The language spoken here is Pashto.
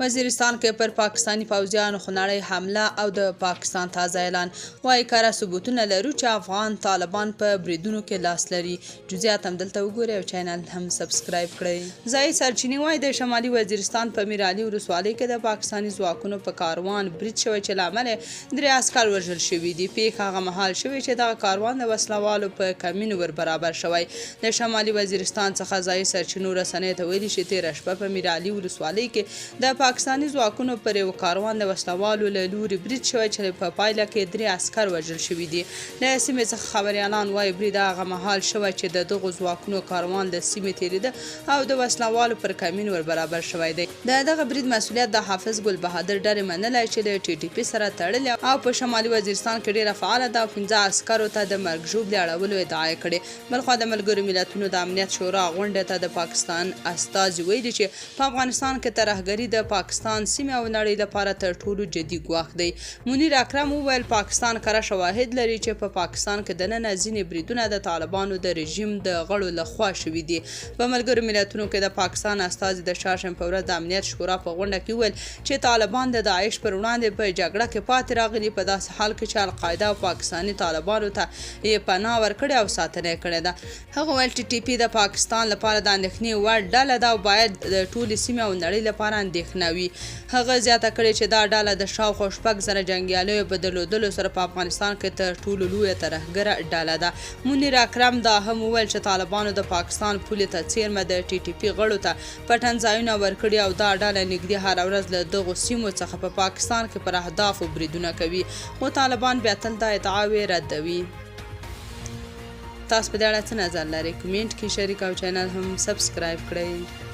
وزیرستان کې پر پاکستاني پوځیانو خونړۍ حمله او د پاکستان تازه اعلان، وايي کره ثبوتونه لرو چې افغان طالبان په بریدونو کې لاس لري. جزئیات هم دلته وګورئ او چینل هم سبسکرایب کړئ. ځايي سرچینې وايي، د شمالي وزیرستان په میرعلي ولسوالۍ کې د پاکستاني ځواکونو په کاروان برید شوی چې له امله یې درې عسکر وژل شوي دي. پېښه هغه مهال شوې چې دغه کاروان د وسله والو په کمین ور برابر شوی. د شمالي وزیرستان څخه ځايي سرچینو رسنیو ته ویلي چې تېره شپه په میرعلي ولسوالۍ کې د پاکستاني ځواکونو پر یو کاروان د وسله والو له لوري برید شوی چې په پایله کې درې عسکر وژل شوي دي. له سیمې څخه خبریالان وايي، برید هغه مهال شوی چې د دغو ځواکونو کاروان له سیمې تېرېده او د وسله والو پر کمین ور برابر شوی دی. د دغه برید مسؤلیت د حافظ ګل بهادر ډلې منلی چې له ټي ټي پي سره تړلې او په شمالي وزیرستان کې ډېره فعاله ده او پنځه عسکرو ته د مرګ ژوبلې اړولو ادعا یې کړې. بلخوا د ملګرو ملتونو د امنیت شورا غونډې ته د پاکستان استازي ویلي چې په افغانستان کې ترهګري د پاکستان، سیمې او نړۍ لپاره تر ټولو جدي ګواښ دی. منیر اکرم وویل، پاکستان کره شواهد لري چې په پاکستان کې دننه ځینې بریدونه د طالبانو د رژیم د غړو له خوا شوي دي. په ملګرو ملتونو کې د پاکستان استازي د چهارشنبې په ورځ د امنیت شورا په غونډه کې وویل چې طالبان د داعش پر وړاندې په جګړه کې پاتې راغلي، په داسې حال کې چې القاعده او پاکستاني طالبانو ته یې پناه ورکړې او ساتنه یې کړې ده. هغه وویل، ټي ټي پي د پاکستان لپاره د اندېښنې وړ ډله ده او باید د ټولې سیمې او نړۍ لپاره اندېښنه وي. هغه زیاته کړې چې دا ډله د شاوخوا 6000 جنګیالیو په درلودلو سره په افغانستان کې تر ټولو لویه ترهګره ډله ده. منیر اکرم دا هم وویل چې طالبانو د پاکستان پولې ته څېرمه د ټي ټي پي غړو ته پټنځایونه ورکړي او دا ډله نږدې هره ورځ له دغو سیمو څخه په پاکستان کې پر اهدافو بریدونه کوي، خو طالبان بیا تل دا ادعاوې ردوي. تاسو په دې اړه څه نظر لرئ؟ کومنټ کې شریک او چینل هم سبسکرایب کړئ.